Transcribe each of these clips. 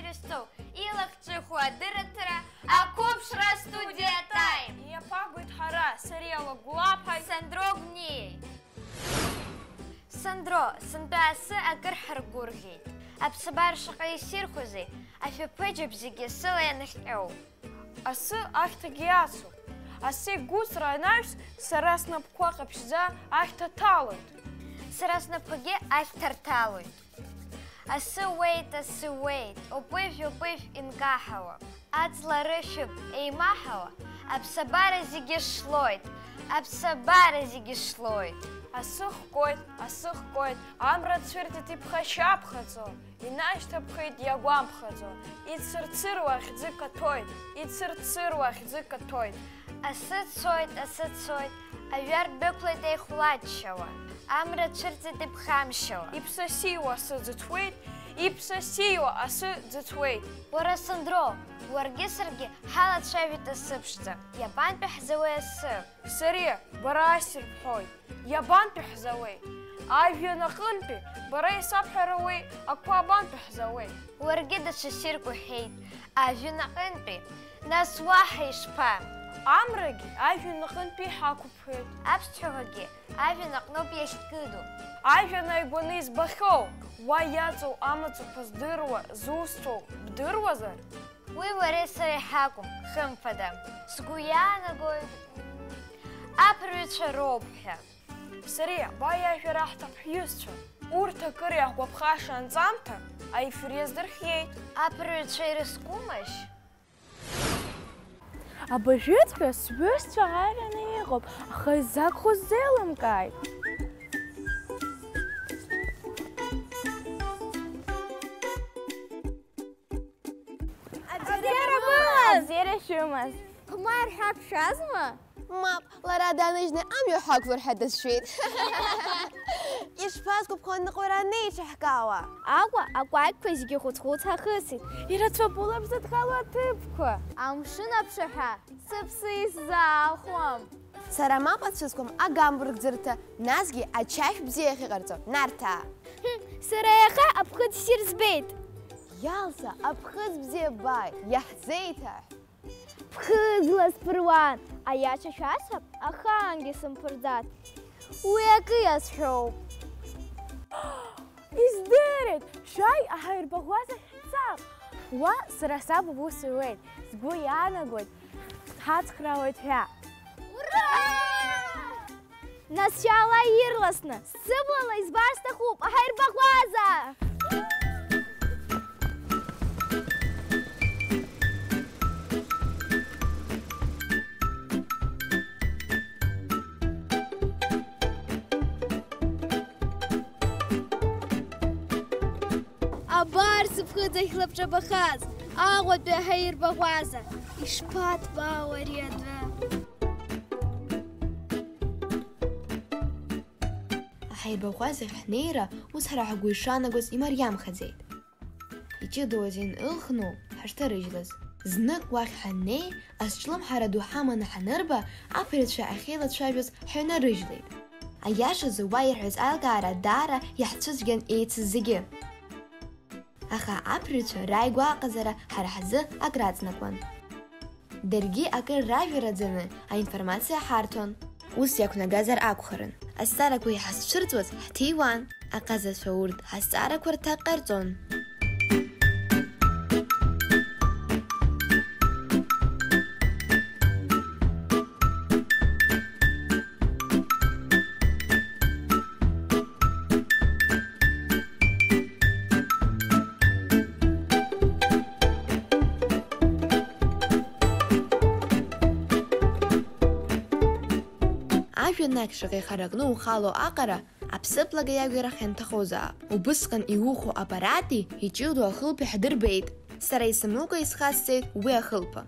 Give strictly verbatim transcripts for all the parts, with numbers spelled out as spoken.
Шәызцоу, илахҿыху адырраҭара, ақәыԥшра студиа Time. Иаԥагоит ҳара, Сариа Лагәлаԥҳаи Сандро Гәниеи. Сандро, сынтәа асы акыр ҳаргәырӷьеит. Аԥсабара шаҟа иссирқәазеи, ашәаԥыџьаԥ зегьы сыла ианахҟьоу. Асы ахьҭагьы ацуп. Асы игәыҵра анаҩс, сара снапқәа ҟаԥшьӡа ахьҭа ҭалоит. Сара снапқәагьы ахьҭа рҭалоит. Асы уеит, асы уеит, упыжә, упыжә инкаҳауа. Аҵла рышәыԥ еимаҳауа, аԥсабара зегьы шлоит, аԥсабара зегьы шлоит. Асы хкоит, асы хкоит, амра цәырҵит иԥхашьаԥхаҵо, инашьҭаԥхеит иагәамԥхаӡо, ицырцыруа ахьӡы каҭәоит, ицырцыруа ахьӡы каҭәоит. Асы цоит, асы цоит, аҩар дәықәлеит еихәлаччауа, амра цәырҵит иԥхамшьауа. Иԥсасиуа асы ӡыҭуеит, иԥсасиуа асы ӡыҭуеит. Уара, Сандро, уаргьы саргьы ҳалацәажәеит асы ԥшӡа. Иабантәи ҳзауеи асы? Сариа, бара ассир бҳәоит. Иабантәи ҳзауеи? Ажәҩан аҟынтәи, бара исабҳәарауеи, ақәа абантәи ҳзауеи? Уаргьы даҽа ссирк уҳәеит, ажәҩан аҟынтәи, нас уаҳа ишԥа? Амрагьы ажәҩан аҟынтәи ҳақәыԥхеит. Аԥсҭҳәақәагьы ажәҩан аҟноуп иахькыду. Ажәҩан ааигәаны избахьоу, уа иаҵоу амаҵуқәа здыруа, зусҭоу бдыруазар? Уи уареи сареи ҳакәым, хымԥада. Сгәы иаанагоит, аԥырҩцәа роуп ҳәа. Сариа, ба иажәа раҳҭап ҳҩызцәа. Урҭ акыр иаҳгәаԥхаша анҵамҭа аефир иаздырхиеит. Аԥырҩцәа ирызкумашь? Абыржәыҵәҟьа сҩызцәа аараны иҟоуп, аха изакәхо сзеилымкааит. Абзиара бымаз! Абзиара шәымаз! Хәмарҳәа бшәазма? Мап, лара даныжьны амҩа ҳақәлар ҳәа дазшәеит. Ишԥазгәаԥхо аныҟәара анеиҿаҳкаауа? Аҟәа акәакьқәа зегьы хәыц-хәыц ҳахысит. Ирацәоуп улаԥш зыдхало аҭыԥқәа. Амшын аԥшаҳәа сыԥсы исзаахәом. Сара мап ацәыскуам агамбург ӡырҭа, насгьы ачашә бзиа ахьыҟарҵо, Нарҭаа. Хм, сара иаха аԥхыӡ ссир збеит. Иалса, аԥхыӡ бзиа бааит, иаҳзеиҭаҳә. Ԥхыӡла сԥыруан, аиаша шәасҳәап, ахаангьы сымԥырӡац. Уи акы иазҳәоуп. Издырит, шәааи, аҳаирбаӷәаза ҳцап. Уа сара саб убыс иуеит, сгәы иаанагоит, ҳацхраауеит ҳәа. Ура! Нас шәаала ирласны, сыблала избар сҭахуп, аҳаирбаӷәаза! Абар сыԥхыӡ ахьлабҿабахаз, Аҟәатәи аҳаирбаӷәаза, ишԥаҭбаау ари адәы! Аҳаирбаӷәазахь ҳнеира ус ҳара ҳгәы ишаанагоз имариамхаӡеит. Иҷыдоу азин ылхну ҳашҭарыжьлаз. Знык уахь ҳаннеи, азҿлымҳара ду ҳаманы ҳанырба, аԥырҩцәа ахьеилацәажәоз ҳҩанарыжьлеит. Аиашазы, уа ирҳәаз аилкаара даара иаҳцәыцәгьан еицыз зегьы. Аха аԥырҩцәа рааигәаҟазара ҳара ҳзы акраҵнакуан. Даргьы акыр ражәараӡаны аинформациа ҳарҭон. Ус иақәнагазар акәхарын. Азҵаарақәа иҳазцәырҵуаз ҳҭиуан. Аҟазацәа урҭ ҳазҵаарақәа рҭак ҟарҵон. Ажәа нақь шаҟа ихаракны ухало аҟара, аԥсыԥлага иаҩрахь ианҭахозаап. Убысҟан иухәо апарати иҷыдоу ахылԥеи ҳдырбеит. Сара исымукәа исхасҵеит уи ахылԥа.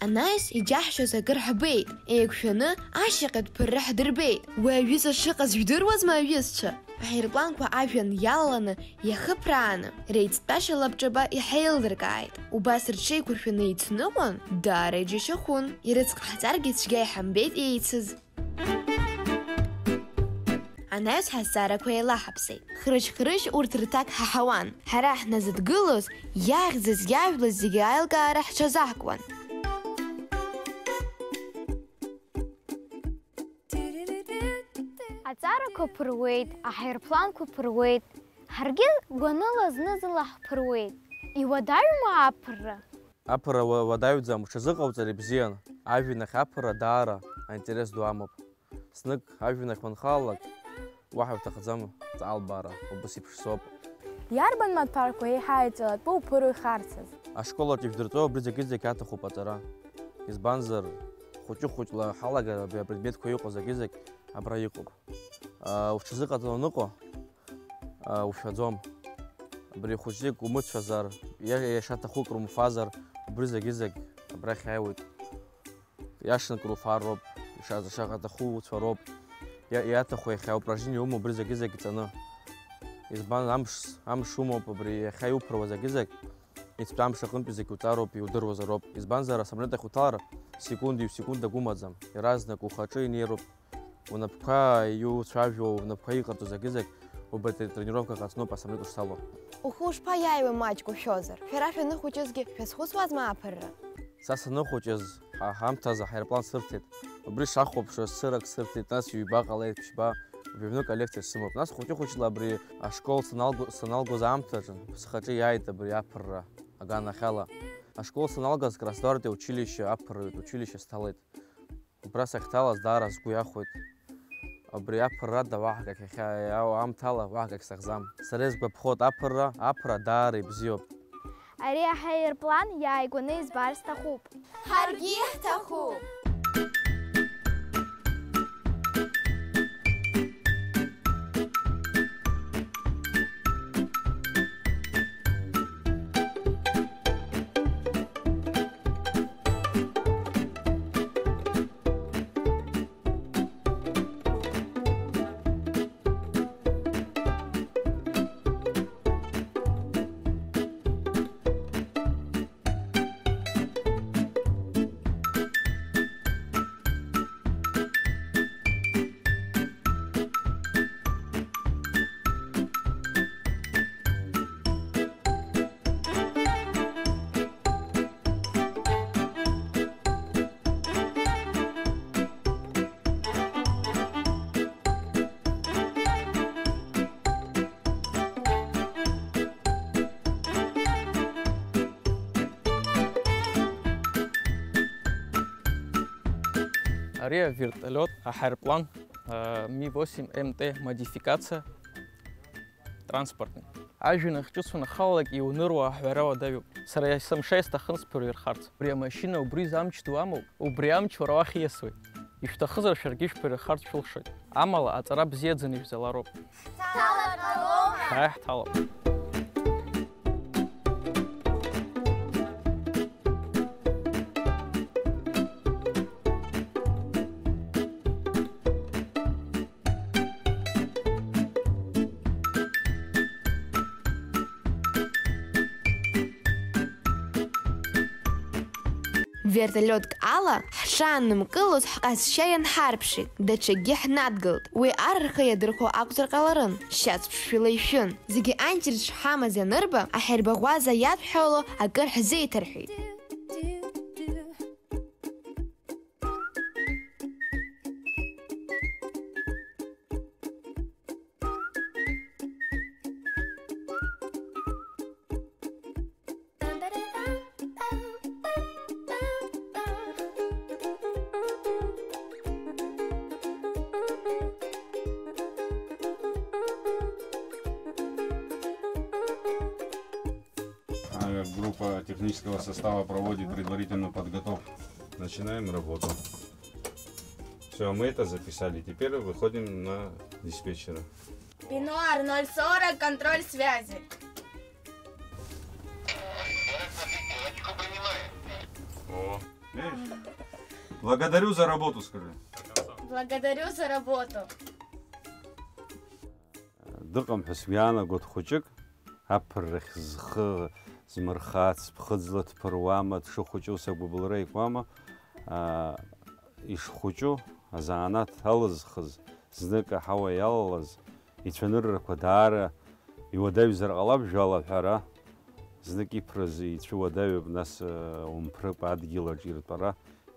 Анаҩс иџьаҳшьоз акыр ҳбеит, еиқәшәаны ашьаҟатә ԥырра ҳдырбеит. Уи аҩыза шыҟаз жәдыруазма, аҩызцәа? Аҳаирпланқәа ажәҩан иалаланы иахыԥрааны, реицтәашьа лабҿаба иҳаилыркааит. Убас рҽеиқәыршәаны ицныҟәон, даара иџьашьахәын, ирыцҟаҳҵаргьы цәгьа иҳамбеит еицыз. Анаҩс ҳазҵаарақәа еилаҳаԥсеит. Хрыжь-хрыжь урҭ рҭак ҳаҳауан. Ҳара ҳназыдгылоз, иаӷьӡаз, иаажәлоз зегьы аилкаара ҳҽазаҳкуан. Аҵарақәа ԥыруеит, аҳаирпланқәа ԥыруеит. Ҳаргьы гәаныла зны-зынла ҳԥыруеит. Иуадаҩума аԥырра? Аԥырра уа-, уадаҩӡам, уҽазыҟауҵар ибзиан. Ажәҩан ахь аԥырра даара аинтерес ду амоуп. Знык ажәҩан ахь уанхалалак, уаҳа иуҭахӡам ҵаалбаара, убас еиԥш соуп. Иарбан маҭәарқәа еиҳа иҵалатәоу уԥыру ихарцаз? Ашкол аҿы ижәдырҵо убри зегьы-зегь аҭахуп аҵара. Избанзар, хәыҷы-хәыҷла ҳалагар абри апредметқәа иҟоу зегьы-зегь абра иҟоуп. Аа, уҽазыҟаҵаны уныҟәо, аа, ушәаӡом. Абри хәыҷык умыцәазар, иа-, иашаҭаху акрумфазар, убри зегьы-зегь абрахь иааиуеит. Иашан акруфар роуп, иша-, ишаҟа аҭаху уцәа роуп. Иа-, иаҭаху иахьа упражнение умоу убри зегьы-зегь ҵаны. Избан, амш, амш умоуп абри иахьа иуԥыруа зегьы-зегь, ицәтәамш аҟынтәи зегь уҵароуп, иудыруазароуп. Избанзар, асамолиот ахь уҭалар, секунд, ҩ-секундак умаӡам. Иаразнак ухаҿы инеироуп. Унапқәа иуцәажәо, унапқәа иҟарҵо зегьы-зегь убри атренировка ҟаҵноуп асамолиот ушҭало. Ухы ушԥаиааиуеи маҷк ушәозар? Шәара шәаныхәыҷызгьы шәазхәыцуазма аԥырра? Са саныхәыҷыз, ҳа ҳамҭазы аҳаирплан сырҭеит. Убри шахәаԥшуаз цырак сырҭеит, нас ҩба ҟалеит, ԥшьба, жәаҩнык алекциа сымоуп. Нас хәыҷы-хәыҷла абри ашкол саналго-, саналгоз аамҭаҿы схаҿы иааит абри аԥырра аганахьала. Ашкол саналгаз Краснодартәи аучилище аԥырраҩтә училище сҭалеит. Убра сахьҭалаз даара сгәы иахәеит. Абри аԥыррада уаҳа акгьы ахьа-, аамҭала уаҳа акгьы сахьӡам. Сара исгәаԥхоит аԥырра, аԥырра даара ибзиоуп. Ари аҳаирплан иааигәаны избар сҭахуп. Ҳаргьы иаҳҭахуп. Ари авертолиот, аҳаирплан, а, Ми восемь М Т модификациа транспортный. Ажәҩан ахь ҿыц унахалалак иуныруа аҳәара уадаҩуп. Сара есымша исҭахын сԥырҩырхарц. Убри амашьына убри изы амч ду амоуп, убри амч уара уахь ииасуеит. Ишәҭахызар шәаргьы ишәԥырҩырхарц шәылшоит. Амала аҵара бзиаӡаны ишәзалароуп. Ҳҭалар ҟалома? Шәааи, ҳҭалап. Вертолиотк ала ҳшааннымкылоз ҳҟазшьа ианҳарԥшит, даҽакгьы ҳнадгылт. Уи ар рхы иадырхәо акәзар ҟаларын, шьац ԥшшәыла ишәын. Зегьы анчырцә шҳамаз ианырба, аҳаирбаӷәаза иадҳәало акыр ҳзеиҭарҳәеит. А, группа технического состава проводит предварительную подготовку. Начинаем работу. Всё, мы это записали. Теперь выходим на диспетчера. Ренуар, ноль сорок, контроль связи. О, видишь? Благодарю за работу, скажи. Благодарю за работу. Дыҟам ҳәа сгәы иаанагоит хәыҷык, аԥыррахь зхы змырхац, ԥхыӡла дԥыруама, дшыхәыҷу сагәыбылра икуама, аа, ишхәыҷу, азанааҭ алызхыз, знык аҳауа иалалаз, ицәаныррақәа даара иуадаҩзар ҟалап, жәала ҳәара, знык иԥрыз ицәуадаҩуп, нас, умԥрыкәа адгьылаҿ иртәара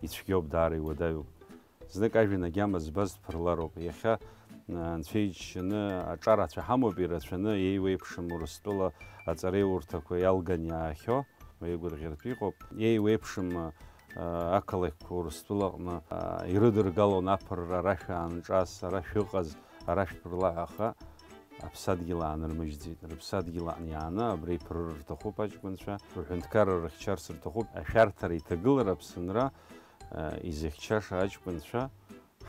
ицәгьоуп, даара иуадаҩуп. Знык ажәҩан агьама збаз дԥырлароуп. Иахьа, а, Анцәа иџьшьаны аҿарацәа ҳамоуп, ирацәаны еиуеиԥшым Урыстәыла аҵареиурҭақәа иалган иаахьоу, уи агәырӷьаратә иҟоуп. Еиуеиԥшым, а, ақалақьқәа Урыстәылаҟны, а, ирыдыргалон аԥырра, ара шәаанҿас, ара шәыҟаз, ара шәԥырлаҳәа, аха аԥсадгьыл аанырмыжьӡеит. Рыԥсадгьыл аҟны иааны абра иԥырыр рҭахуп аҷкәынцәа. Рҳәынҭқарра рыхьчарц рҭахуп. Ашәарҭара, иҭагылара, аԥсынра, а, изыхьчаша аҷкәынцәа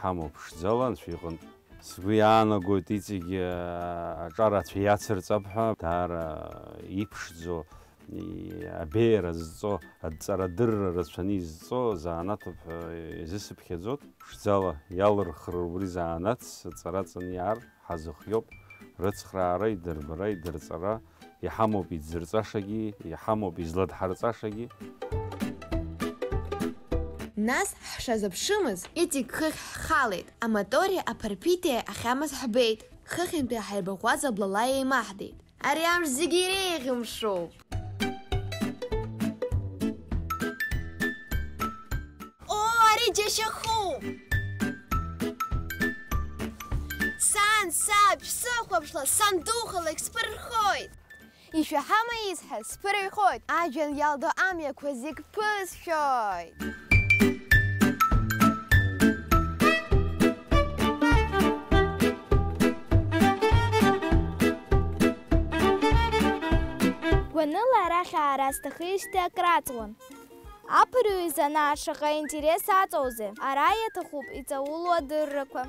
ҳамоуп ԥшӡала Анцәа иҟынтә. Сгәы иаанагоит, иҵегьы, а, аҿарацәа иацырҵап ҳәа, даара иԥшӡоу, и-, абеиара зҵо, адҵарадырра рацәаны изҵо заанаҭуп ҳәа изысыԥхьаӡоит. Ԥшӡала иалырхыр убри заанаҭс аҵара ҵаны иаар ҳазыхиоуп. Рыцхраара, идырбара, идырҵара иҳамоуп, иӡырҵашагьы иҳамоуп, изладҳарҵашагьы. Нас ҳшазыԥшымыз, иҵегь хыхь ҳхалеит, аматори аԥарԥиҭеи ахьамаз ҳбеит. Хыхьынтәи аҳаирбаӷәаза блала еимаҳдеит. Ари амш зегьы иреиӷьымшоуп. Оо, ари џьашьахәуп! Сан, саб, шәсыхәаԥшла, сандухалак сԥырхоит! Ишәаҳама исҳәаз, сԥырҩхоит, ажәҩан иалдо амҩақәа зегь ԥысшәоит! Гәаныла арахь аара зҭахижьҭеи акраҵуан. Аԥырҩы изанааҭ шаҟа интерес аҵоузеи! Ара иаҭахуп иҵаулоу адыррақәа.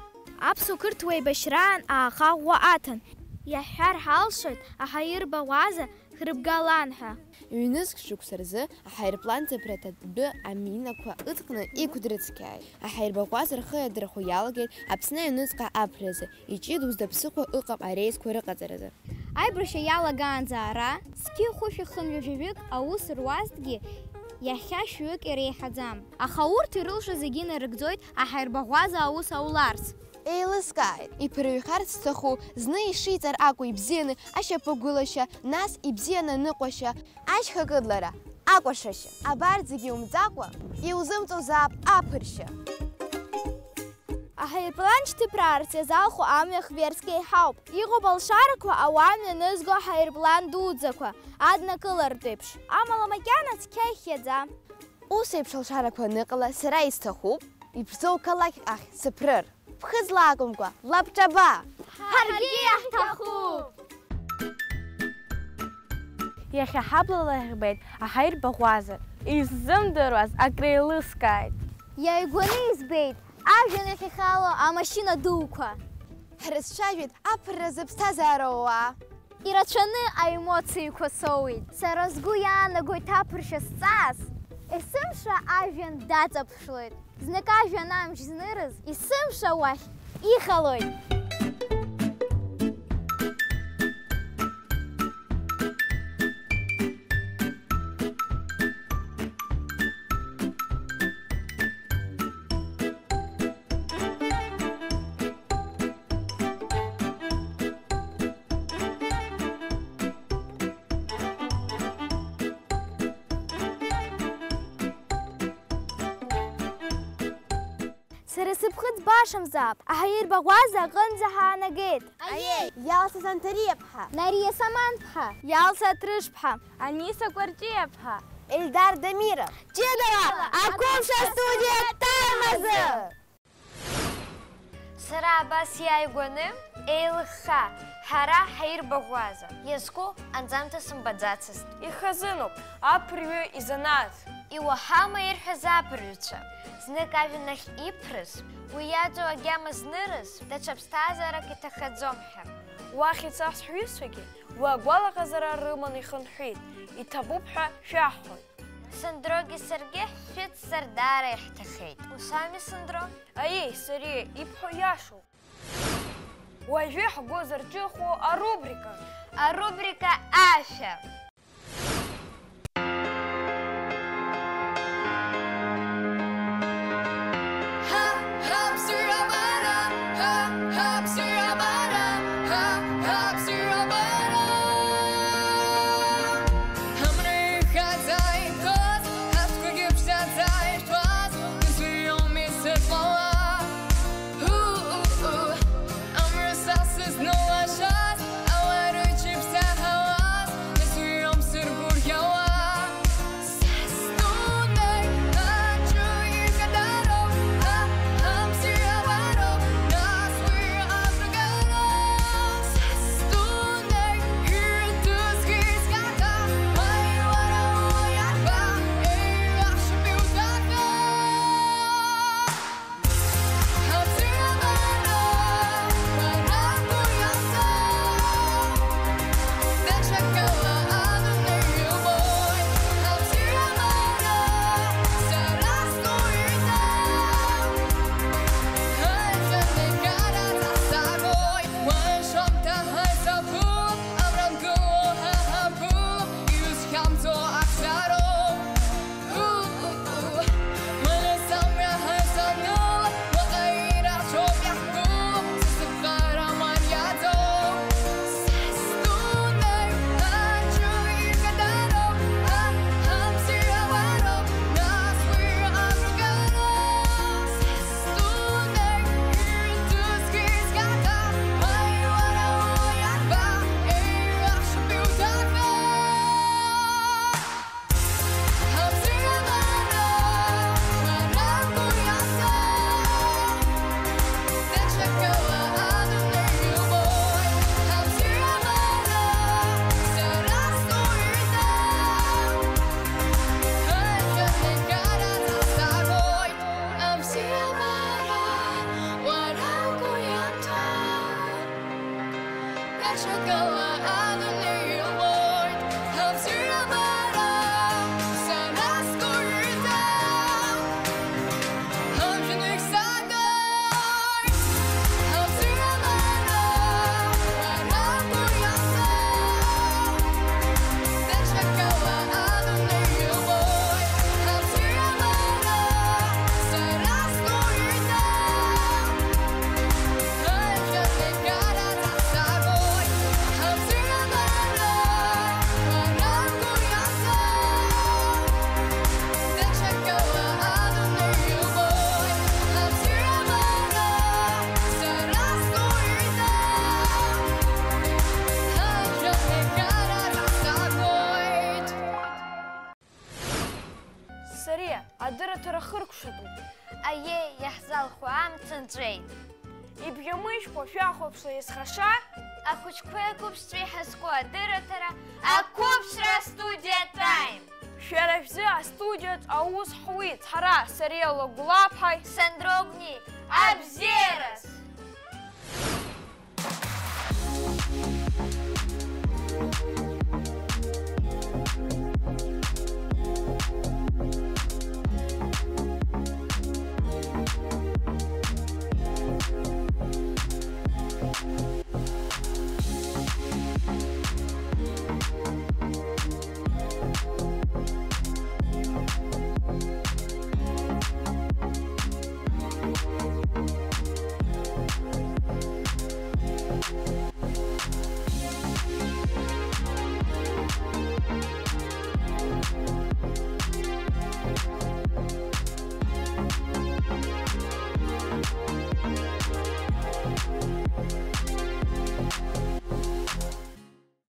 Аԥсуа-қырҭуа еибашьраан ааха ӷәӷәа аҭан. Иаҳҳәар ҳалшоит, аҳаирбаӷәаза ҳрыбгалан ҳәа. Ҩнызқь шықәса рзы аҳаирплан ӡыԥраҭатәы аминақәа ыҵхны иқәдрыцқьааит. Аҳаирбаӷәаза рхы иадырхәо иалагеит Аԥсны аҩныҵҟа аԥырразы, иҷыдоу зда ԥсыхәа ыҟам ареисқәа рыҟаҵаразы. Аибашьра иалагаанӡа ара, зқьи хәышәи хынҩажәаҩык аус руазҭгьы, иахьа шәҩык иреиҳаӡам. Аха урҭ ирылшо зегьы нарыгӡоит аҳаирбаӷәаза аус ауларц. Еилыскааит, иԥырҩхарц зҭаху, зны ишиҵар акәу ибзианы ашьапыгәылашьа, нас ибзианы аныҟәашьа, ашьха кыдлара, акәашашьа. Абарҭ зегьы умҵакәа, иузымҵозаап аԥыршьа. Аҳаирплан шьҭыԥраарц иазалху амҩа хверск еиҳауп. Иҟоуп алшарақәа ауаа мҩанызго аҳаирплан дуӡӡақәа аднакылартә еиԥш. Амала макьана цқьа ихиаӡам. Ус еиԥш алшарақәа аныҟала, сара исҭахуп иԥшӡоу қалақьк ахь сыԥрыр. Ԥхыӡла акәымкәа, лабҿаба! Ҳаргьы иаҳҭахуп! Иахьа ҳаблала иаҳбеит аҳаирбаӷәаза, иззымдыруаз акреилыскааит. Иааигәаны избеит ажәҩан иахьахьало амашьына дуқәа. Ҳрыцәажәеит аԥырразы ԥсҭазаара ауаа. Ирацәаны аемоциақәа соуеит. Сара сгәы иаанагоит аԥыршьа зҵаз, есымша ажәҩан даҵаԥшлоит. Знык ажәҩан амч знырыз, есымша уахь иҟалоит. Сара сыԥхыӡ башамзаап, аҳаирбаӷәаза аҟынӡа ҳаанагеит. Аиеи! Иалса Санҭариаԥҳа! Нариа Саманԥҳа! Иалса Атрышԥҳа! Аниса Кәарҷиаԥҳа! Ельдар Дамиров! Ҷыдала! Ақәыԥш астудиа Таймазы! Сара абас иааигәаны, еилыхха, ҳара ҳаирбаӷәаза. Иазку анҵамҭа сымбаӡацызт. Ихазыноуп аԥырҩы изанааҭ. Иуаҳама ирҳәаз аԥырҩцәа? Знык ажәҩан ахь иԥрыз, уи иаҵоу агьама знырыз, даҽа ԥсҭазаарак иҭахаӡом ҳәа. Уахь ицаз ҳҩызцәагьы уи агәалаҟазара рыманы ихынҳәит, иҭабуп ҳәа шәаҳҳәоит. Сандрогьы саргьы ҳшәыцзар даара иаҳҭахеит. Ус ами, Сандро? Аиеи, Сариеи, ибҳәо иашоуп. Уажәы ҳгәы зырҿыхо арубрика. Арубрика ашәа. Сариа, адырраҭара хыркәшатәуп. Аиеи, иаҳзалху амца нҵәеит. Ибжьамыжькәа шәахәаԥшла иазхаша ахәыҷқәеи ақәыԥшцәеи ҳазку адырраҭара Ақәыԥшра Студиа Тайм. Шәара шәзы астудиаҿ аус ҳуит ҳара, Сариа Лагәлаԥҳаи Сандро Гәни. Абзиараз!